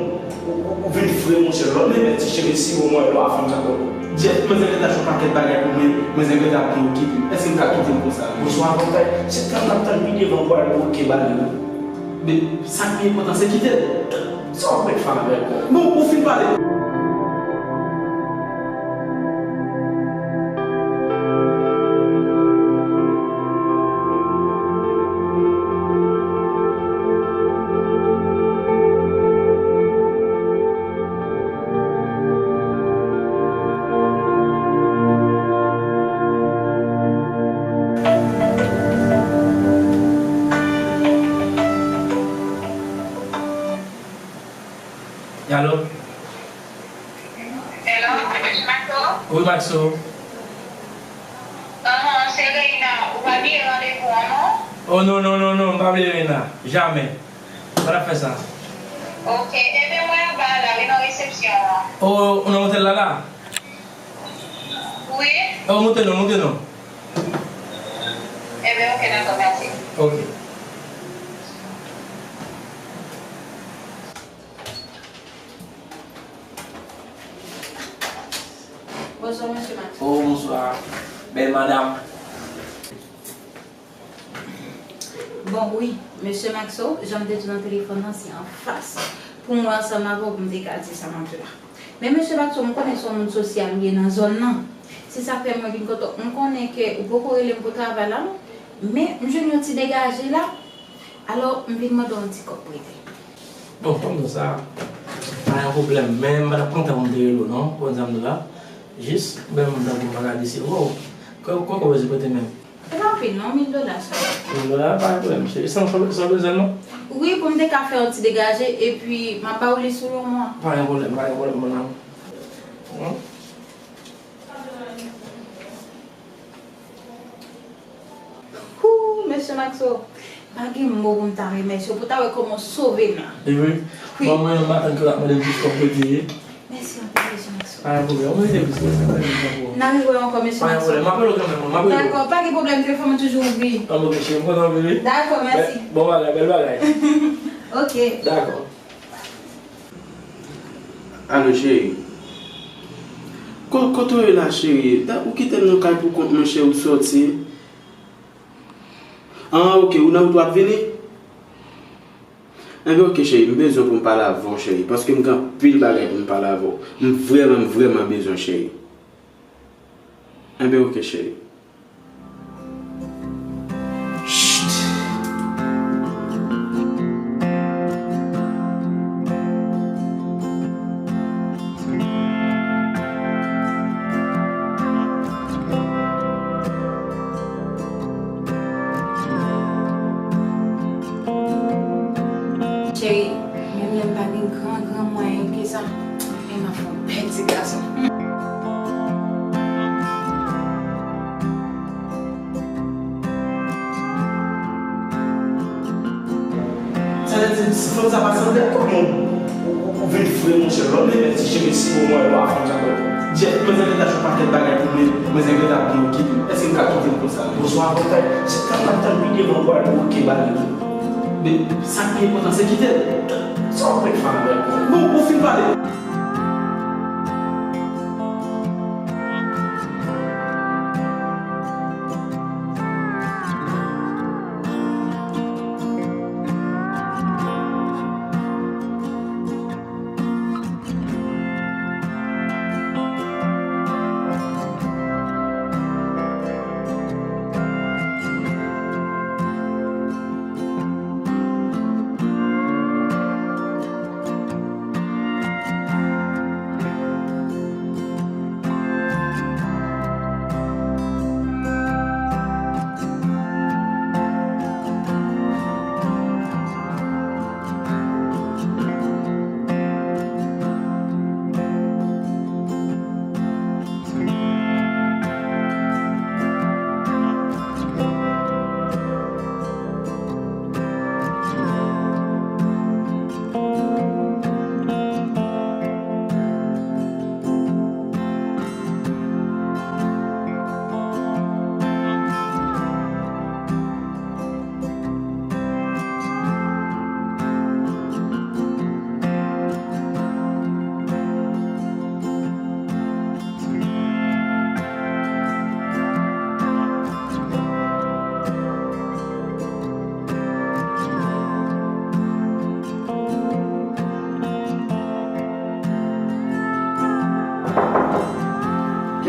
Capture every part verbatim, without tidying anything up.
Ou, ou, ou vin fre, monchè. Lòt men mèt ti cheve siwo mwen lò a fanm sa tou. Jeff, mwen zenk ap chache yon pakèt bagay pou mwen, mwen zenk ap byen okipe m. Èske m ka kite l konsa? Bonswa, avoka. Se tan n ap tann pi devan pou al bloke bal yo. Men, sa k pi enpòtan, se kite l. Sa w ap mèt fè avè l? Bon, ou fin pale. Alo? Hello, mesye Maxo? Wi, Maxo. Ahn, se Reina, ou pa bliye randevou an, non? Oh, non, non, non, non, m pa bliye Reina. Jamè. Sa n ap fè sa. Ok, ebyen, mwen anba la, wi, nan resepsyon an. Oh, ou nan otèl la, la? Wi. Oh, moute non, moute non. Ebyen, ok, dakò, mèsi. Ok. Bonswa, mesye Maxo. Oh, bonswa. Bèl madanm. Bon, wi, mesye Maxo, jan m te di w nan telefòn nan, se anfas pou mwen ansanm avè w pou m te ka di sa m ap di w la. Men, mesye Maxo, m konnen se yon moun sosyal ou ye nan zòn nan. Se sa k fè mwen vin kote w. M konnen ke ou poko rele m pou travay la, non. Men, m jwenn yon ti degaje la. Alò, m vin mande w yon ti kòb prete. Bon, kòm nou sa, pa yon pwoblèm. Men, m pa t ap kontan pou m te rele w, non. Ou konn sa m di w la. Jis, men, m ta pou m pa ka desevwa w. Kòb, kòb ou bezwen prete menm? Se pa anpil non, mil dola sèlman. Mil dola, pa gen pwoblèm, cheri. Sa, sa, sa w bezwen non? Wi, pou m te ka fè yon ti degaje, epi m ap ba w li sou yon mwa. Pa gen pwoblèm, pa gen pwoblèm, mon amour. Hou, mesye Maxo, pa gen mo pou m ta remèsye w, pou ta wè kòman w sove m la. E vre? Wi. Bon, mwen menm, m atann ke w ap mande m jis kòb pou di. Mèsi anpil, mesye Maxo. Pa gen pwoblèm. Ou merite plis, mwen se mwen menm ki pran pou ou. N a rewè ankò, mesye Maxo. Pa gen pwoblèm. M ap rele w kanmenm, m ap rele w. Dakò, pa gen pwoblèm, telefòn mwen toujou ouvri. Ann, ok, cheri, m kontan w vini. Dakò, mèsi. Bèl, bon bagay, bèl bagay. Ok. Dakò. Alo, cheri. Ko-, kote w ye la, cheri? Da-, ou kite m nan kay pou kont mwen, cheri, ou sòti. Ah, ok, ou nan wout w ap vini? Enben, ok, cheri, m bezwen pou m pale avè w, cheri, paske m gen anpil bagay pou m pale avè w. M vrèman, m vrèman bezwen, cheri. Enben, ok, cheri. Chut. Cheri, menm lè m pa gen gran, gran mwayen ke sa, men m ap fè w pèdi gason. Sa vle di, fanm sa pa sanble ak kòman ou, ou, ou vin fre, monchè. Lòt men mèt ti cheve siwo mwen lò a fanm sa tou. Jeff, mwen zenk ap chache yon pakèt bagay pou mwen, mwen zenk ap byen okipe m. Èske m ka kite l konsa? Bonswa, avoka. Se tan n ap tann pi devan pou al bloke bal yo. Men, sa k pi enpòtan, se kite l. Sa w ap mèt fè avè l? Bon, ou fin pale.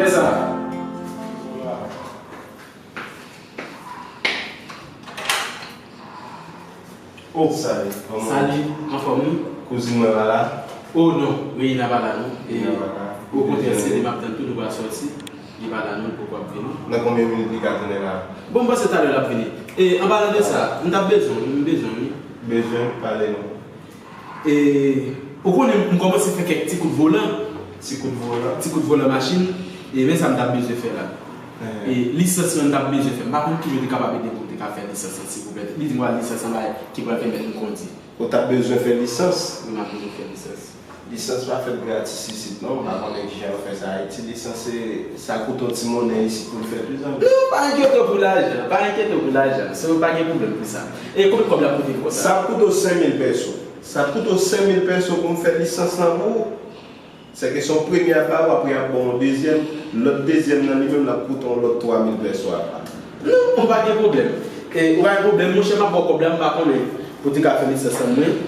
Kiyès sa? Oh, salut. Kòman? Salut, anfòm wi? Kouzin mwen pa la? Oh non, Reina pa la non. Reina pa la. Okontrè, se li m ap tann tou, nou pral sòti. Li pa la non, li poko ap vini. Nan konbyen minit li ka tounen la? Bon, m panse talè l ap vini. E, an palan de sa, m t ap bezwen w, m bezwen w wi. Bezwen, pale non. E, ou konnen m kòmanse fè kèk ti kout volan. Ti kout volan? Ti kout volan machin. E, men sa m t ap bezwen fè la. E, lisans lan m t ap bezwen fè. M pa konn kijan w te kapab ede pou m te ka fè lisans lan, silvouplè. Li di m pral lisans anba ki pral pèmèt m kondi. Ou t ap bezwen fè lisans? Wi, m ap bezwen fè lisans. Lisans pa fèt gratis isit non, m pa konnen kijan yo fè sa Ayiti. Lisans se, sa koute yon ti monnen isit pou l fèt wi zanmi. Non, pa enkyete w pou lajan, pa enkyete w pou lajan. Se, pa gen pwoblèm pou sa. E konbyen kòb l ap koute m konsa? Sa ap koute w senk mil pèso. Sa ap koute w senk mil pèso pou m fè lisans lan pou ou. Sèke se yon premye ap ba ou, apre y ap ba w yon dezyèm. Lòt dezyèm nan li menm l ap koute w yon lòt twa mil pèso apa. Non, ou pa gen pwoblèm. E, ou pa gen pwoblèm, monchè, m ap ba w kòb la, m pa konnen pou te ka fè lisans lan mwen.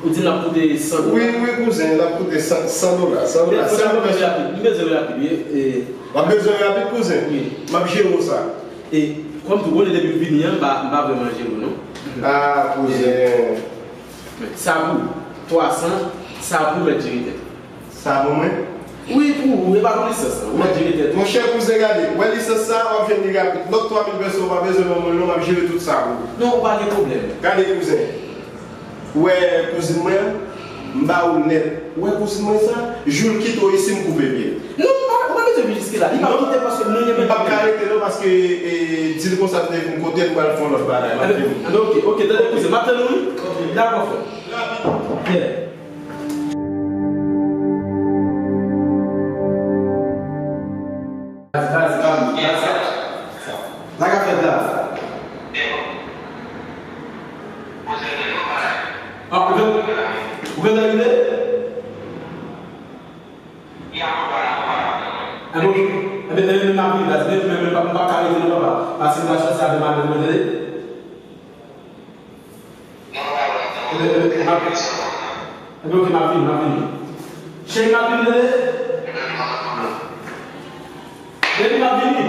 Ou di l ap koute san dola? Wi, wi, kouzen, l ap koute san, san dola, san dola. Fò m bezwen rapid, m bezwen rapid, wi. E, w ap bezwen rapid, kouzen? Wi. M ap jere w sa. E, kòm tou konnen depi m vini an, m pa, m pa vrèman jere w, non. Ah, kouzen. Sa pou twa san, sa pou mèt jere tèt. Sa pou mwen? Wi, pou ou, e pa pou lisans lan. Ou mèt jere tèt ou. Monchè, kouzen, gade, wè lisans sa, w ap jwenn li rapid. Lòt twa mil pèso, ou pa bezwen ban mwen l non, m ap jere tout sa pou ou. Non, ou pa gen pwoblèm. Gade, kouzen. Ou wè kouzin mwen an? M ba ou l nèt. Ou wè kouzin mwen sa? Jou l kite w isi, m koupe pye l. Non, ou pa, ou pa bezwen vin jiske la. Li p ap kite paske nou renmen. M p ap ka rete non, paske, e, di l konsa m te vin kote l, m pral fè yon lòt bagay. M ap vini. Anben, ok, ok, tande kouzen. M ap tann ou, wi. Dakò, frè. Rapid. Yeah. Baz, baz, baz, baz. Sa k ap fèt la? Ah, ou gen, ou gen nan ide? Enben, enben, enben, m ap vini, baz. Men, men, men, m pa, m pa ka rete non, papa. Pase m pral sòti avè madanm mwen, tande? Enben, enben, m ap, enben, ok, m ap vini, m ap vini. Cheri, m ap vini, tande? Baby, m ap vini.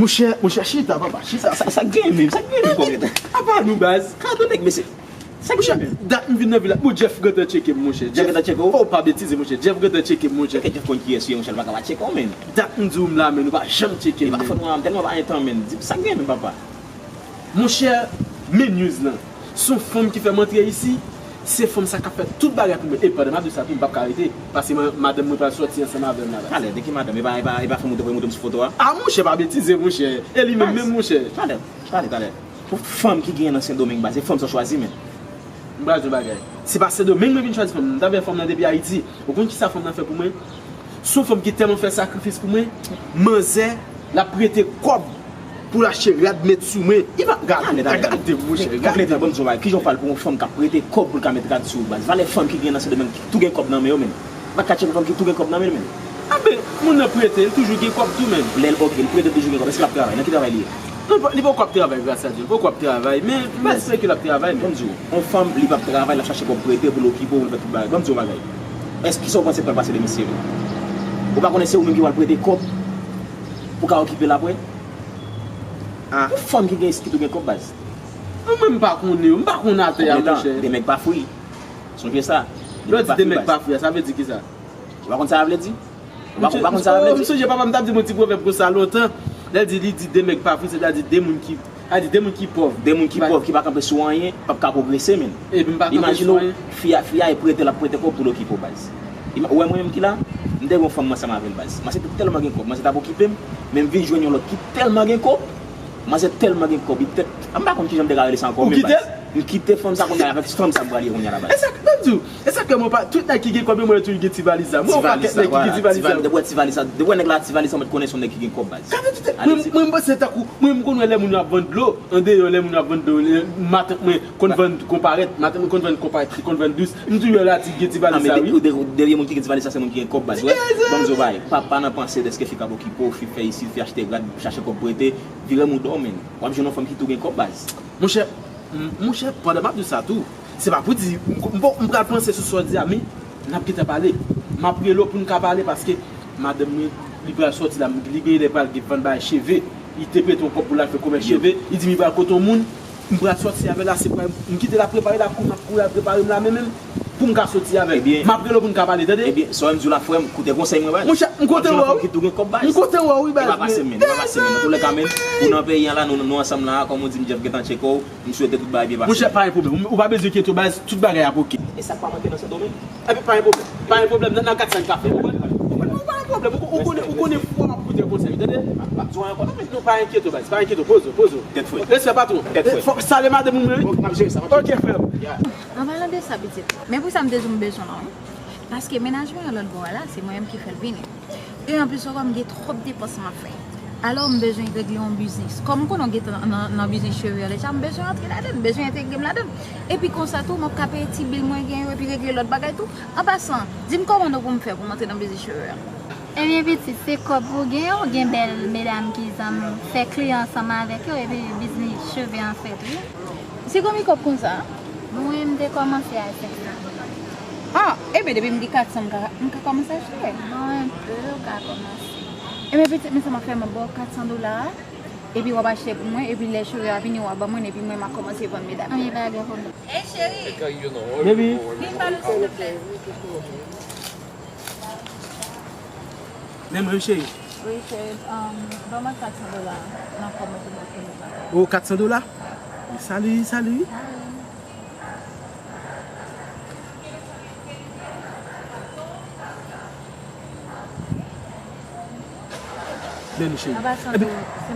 Monchè, monchè, chita, papa, chita. Sa, sa, sa k genyen menm, sa k genyen menm, pòv nèg? Apa nou, baz? Gad yon nèg, mesye. Sa k genyen menm? Dat m vin nan vil la. Bon, Jeff gentan tcheke m, monchè. Jeff gentan tcheke w? Fò w pa betize, monchè. Jeff gentan tcheke m, monchè. Jeff konn kiyès ou ye, monchè, l pa ka pa tcheke w, menm. Dat m di w m la, menm, ou pa janm tcheke m, menm. E pa fòt mwen, m tèlman pa gen tan, menm. Di m sa k genyen menm, papa. Monchè, men news lan. Se yon fanm ki fè m antre isi. Se fanm sa k ap fè tout bagay pou mwen. E pandan m ap di w sa tou, m p ap ka rete. Paske ma-, madanm mwen pral sòti ansanm avè m la, baz. Talè, de ki madanm? E pa, e pa, e pa fanm ou te voye montre m sou foto a? Ah, monchè, pa betize, monchè. E li menm, menm, monchè. Talè, talè, talè. Pou fanm ki genyen nan Sendomeng, baz, se fanm sa w chwazi, menm. M pral di w bagay. Se pa Sendomeng mwen vin chwazi fanm nan. M t avè fanm nan depi Ayiti. Ou konn kisa fanm nan fè pou mwen? Se yon fanm ki tèlman fè sakrifis pou mwen. Manzè, l ap prete kòb pou l achte rad met sou mwen. Li pa gade, gade, monchè, gade. Konplete, ban m di w bagay. Kijan w pral pou yon fanm k ap prete kòb pou l ka met rad sou ou, baz? Valè fanm ki gen nan Sendomeng ki tou gen kòb nan men yo, menm. M pa ka tcheke fanm ki tou gen kòb nan men l, menm. Anben, moun nan prete, li toujou gen kòb tou, menm. Lè l, ok, li prete, li toujou gen kòb. Èske l ap travay? Nan ki travay li ye? Non, li poko ap travay, gras a Dye, li poko ap travay, men m pa espere ke l ap travay, menm. Ban m di w, yon fanm, li p ap travay, l ap chache kòb prete pou l okipe w, pou l fè tout bagay. Ban m di w yon bagay. Èske, kisa w panse k pral pase demen si se vre? Ou pa konnen se ou menm ki pral prete kòb pou w ka okipe l apre? Ah. Yon fanm ki gen, ki tou gen kòb, baz. Mwen, m pa konnen, m pa konn atè a, monchè. De mèg pa fri. Sonje sa. Lè w di de mèg pa fri, sa vle di kisa? Ou pa konn sa sa vle di? Ou pa, ou pa konn sa sa vle di? M sonje papa m t ap di m yon ti pwovèb konsa lontan. Lè l di, li di de mèg pa fri, sètadi de moun ki, a di de moun ki pòv. De moun ki pòv, ki pa kanpe sou anyen, p ap ka pwogrese, menm. Epi m pa kanpe sou anyen. Imajine w, fi a, fi a e prete, l ap prete kòb pou l okipe w, baz. Ima-, ou wè mwen menm ki la, m te gen yon fanm ansanm avè l, baz. Manzè te tèlman gen kòb, manzè t ap okipe m, men m vin jwenn yon lòt ki tèlman gen kòb. Manzè tèlman gen kòb, li tèt, m pa konn kijan m te ka rele sa ankò, men baz. Ou kite l? M kite fanm sa kounye a, avèk fanm sa m prale kounye a la baz. E sa k, ban m di w, e sa k fè mwen pa, tout nèg ki gen kòb yo, mwen toujou gen ti valiz sa. Mwen wè yon pakèt nèg ki gen ti valiz sa. Depi w wè ti valiz sa, depi w wè nèg la ti valiz sa, mwen konnen se yon nèg ki gen kòb baz. Mwen, mwen, mwen panse tankou, mwen, m konn wè lè moun yo ap vann dlo, andeyò lè moun yo ap vann dlo, lè, matant mwen konn vann konparèt, matant mwen konn vann konparèt, li konn vann dous. M toujou wè la ti gen ti valiz sa, wi. Depi moun ki gen ti valiz sa, se moun ki gen kòb baz. Wè, ban m di w bagay. Pa, pa nan panse dèske fi k ap okipe w, fi fè isi, fi achte rad, chache kòb prete, vire mouda w, menn. W ap jwenn yon fanm ki tou gen kòb baz. Monchè, m, monchè, pandan m ap di w sa tou, se pa pou di, m, m, m pral panse sou sa w di a, men n ap gentan pale. M ap rele w pou n ka pale paske madanm mwen, li pral sòti la, li genlè pral vann bagay cheve. Li te prete yon kòb pou l al fè komès cheve. Li di m li pral kote yon moun, m pral sòti avè l la, se pral, m kite l ap prepare la, kou m ap kouri al prepare m la, men menm, pou m ka sòti avè l. M ap rele w pou n ka pale, tande? Ebyen, sa w di la, frè m, koute konsèy mwen ba. Monchè, m kontan wè w, wi. M kontan wè w, wi, baz. E pa pase, men, e pa pase, men. Nan toulèka, men, ou nan peyi an la, nou, nou ansanm la, kòm ou di, m just gentan tcheke w, m swete tout bagay byen pase. Monchè, pa gen pwoblèm. Ou, ou pa bezwen enkyete w, baz, tout bagay ap oke. E sa k pa manke nan Sendomeng? Epi pa gen pwoblèm. Pa gen pwoblèm, nan, nan kat sa n ka fè. Ou konprann? Ou konprann, pa gen pwoblèm. Ou, ou konnen, ou konnen fwa m ap koute konsèy, tande? Pa, pa, pa, non, pa enkyete w, baz, pa enkyete w, poze w, poze w. Tèt frèt. Respè, patwon. Tèt frèt. Fòk salye madanm ou, wi. Bon, m ap jere sa, m ap jere sa. Ok, frè m. An palan de sa, pitit, men pou sa m te di w m bezwen w la, wi. Paske mennaj mwen an lòt bò a la, se mwen menm ki fè l vini. E anplis ankò, m gen twòp depans m ap fè. Alò, m bezwen regle yon biznis. Kòm m konnen w gentan nan, nan, nan biznis cheve an deja, m bezwen antre ladan l, m bezwen entegre m ladan l. Epi konsa tou, m ap ka peye ti bil mwen gen yo, epi regle lòt bagay tou. An pasan, di m kòman nou pou m fè pou m antre nan biznis cheve an. Ebyen pitit, se kòb ou gen, ou gen bèl medam ki janm fè kliyan ansanm avèk yo, epi biznis cheve an fèt, wi. Se konbyen kòb konsa? Mwen, m te kòmanse a senk san dola. Ah, ebyen, depi m gen kat san, m ka, m ka kòmanse achte. Bon, enpe, ou ka kòmanse. Ebyen, pitit, men sa m ap fè, m ap ba w kat san dola a, epi w ap achte pou mwen, epi lè cheve a vini, w ap ban mwen, epi mwen, m a kòmanse vann medam. Ebyen, pa gen pwoblèm. Hey, cheri! Baby. Vin ba nou, silvouplè. Men mwen, cheri. Wi, cheri, um, ban mwen kat san dola nan kòb mwen pou mwen fini travay. Oh, kat san dola? Sali, sali. Men nou, cheri. An pasan,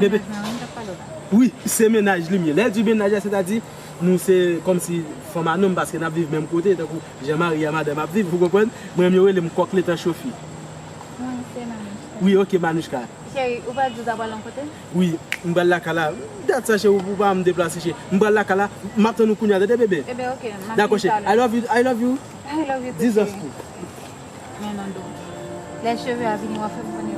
bebe, se mennaj mwen, wi, m t ap pale w la. Wi, se mennaj li m ye. Lè l di mennaj la, sètadi, nou se kòmsi fanm a nonm, paske n ap viv menm kote, tankou jan mari a madanm ap viv, ou konprann? Mwen menm, yo rele m kòk letan chofi. Mwen, se Manouchka. Wi, ok, Manouchka. Cheri, ou pa di w ta pral yon kote? Wi, m pral lakay la. Dat sa, cheri, ou pa m deplase, cheri. M pral lakay la. M ap tann ou kounye a, tande, bebe? Ebyen, ok, m ap vin talè. Dakò, cheri. I love you, I love you. I love you too, cheri. Dizans tou. Men non, do. Lè cheve a vini, w ap fè m konnen.